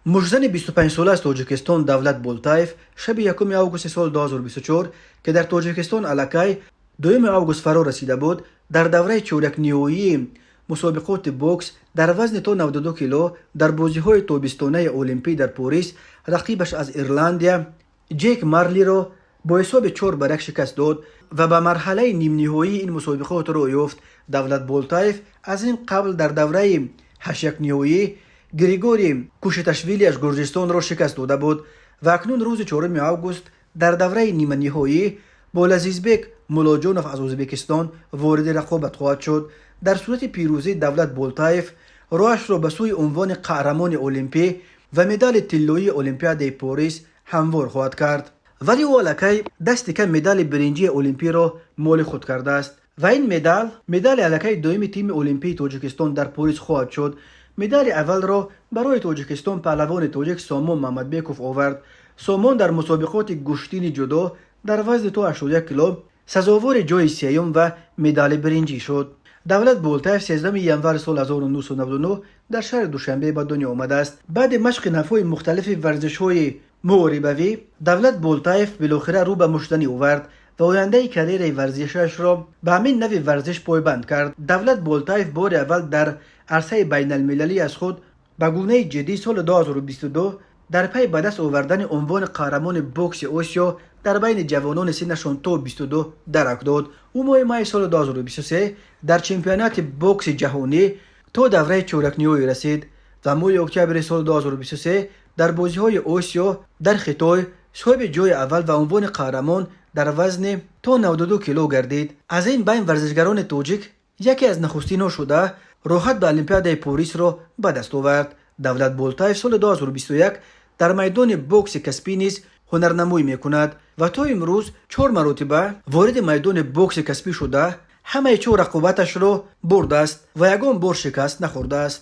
Муштзани 25-сола аз Тоҷикистон Давлат Болтаев шаби 1 августи соли 2024, ки дар Тоҷикистон аллакай 2 август фаро расида буд, дар давраи чорякниҳоии мусобиқоти бокс дар вазни то 92 кило дар бозиҳои тобистонаи олимпӣ дар Порис рақибаш аз Ирландия Ҷек Марлиро бо ҳисоби 4-1 шикаст дод ва ба марҳалаи нимниҳоии ин мусобиқот роҳ ёфт. Давлат Болтаев аз ин қабл дар давраи ҳашякниҳоӣ Григорий Кушиташвили аз Гурҷистонро шикаст дода буд ва акнун рӯзи 4 август дар давраи ниманиҳоӣ бо Лазизбек Муллоҷонов аз Ӯзбекистон вориди рақобат хоҳад шуд. Дар сурати пирӯзӣ Давлат Болтаев роҳашро ба сӯи унвони қаҳрамони олимпӣ ва медали тиллоии Олимпиадаи Порис ҳамвор хоҳад кард. Вале ӯ аллакай дасти кам медали биринҷии олимпиро моли худ кардааст ва ин медал медали аллакай дуюми тими олимпии Тоҷикистон дар Порис хоҳад шуд. Медали аввалро барои Тоҷикистон паҳлавони тоҷик Сомон Мамадбеков овард. Сомон дар мусобиқоти гӯштини ҷудо дар вазни то 81 кило сазовори ҷои сеюм ва медали биринҷӣ шуд. Давлат Болтаев 13 январи соли 1999 дар шаҳри Душанбе ба дунё омадааст. Баъди машқи навъҳои мухталифи варзишҳои муҳорибавӣ Давлат Болтаев билохира рӯ ба муштзанӣ овард ва ояндаи карьераи варзишашро ба ҳамин нави варзиш пойбанд кард. Давлат Болтаев бори аввал дар арсаи байналмилалӣ аз худ ба гунаи ҷиддӣ соли 2022 дар пайи ба даст овардани унвони қаҳрамони бокси Осиё дар байни ҷавонони синнашон то 22 дарак дод. Ӯ моҳи майи соли 2023 дар чемпионати бокси ҷаҳонӣ то давраи чорякниҳоӣ расид ва моҳи октябри соли 2023 дар бозиҳои Осиё дар Хитой соҳиби ҷои аввал ва унвони қаҳрамон дар вазни то 92 кило гардид. Аз ин байн варзишгарони тоҷик яке аз нахустинҳо шуда роҳат ба Олимпиадаи Порисро ба даст овард. Давлат Болтаев соли 2021 дар майдони бокси касбӣ низ ҳунарнамоӣ мекунад ва то имрӯз чор маротиба вориди майдони бокси касбӣ шуда, ҳамаи чор рақобаташро бурдааст ва ягон бор шикаст нахӯрдааст.